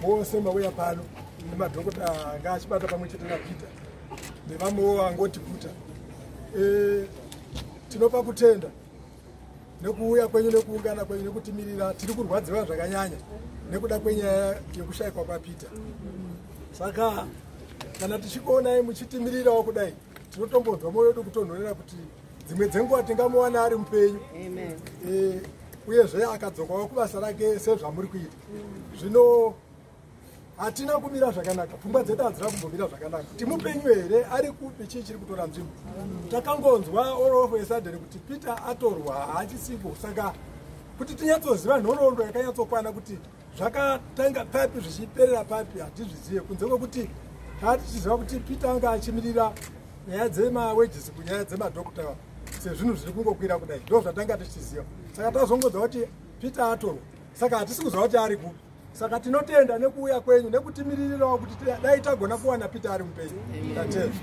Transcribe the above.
Vose mauya pano nemadhokota anga achibata pamwe chete naPeter nevamwewo vangoti guta, tinopa kutenda nekuuya kwenyu, nekuungana kwenyu, nekutimirira. Tiri kurwadziwa zvakanyanya nekuda kwenyaya yekushayikwa kwaPeter. Saka kana tichikuonai muchitimirirawo kudai, tinotombonzwa mwoyo wedu kutonhorera kuti dzimwe dzenguva tingamuwana ari mupenyu, uyezve akadzokawo kubasa rake sezvamuri kuita zvino. Hatina kumira zvakanaka, pfungwa dzedu hadzina kumbomira zvakanaka kuti mupenyu here, ari kupi, chii chiri kutora nzvimbo. Takangonzwa all of a sudden kuti Peter atorwa, haachisipo. Saka kuti tinyatsoziva nhoroondo yakanyatsokwana kuti zvakatanga papi zvichiperera papi, hatizvizive, kunze kwekuti taa tichiziva kuti Peter anga achimirira nyaya dzemawages, kunyaya dzemadhokota, sezvinhu zviri kungokwira kudai. Ndo zvatanga tichiziva. Saka tazongonzwa kuti Peter atorwa, saka hatisi kuziva kuti ari kupi. Saka tinotenda nekuuya kwenyu nekutimiririrawo kuti dai tagona kuwana Peter ari mupenyu. Tatenda.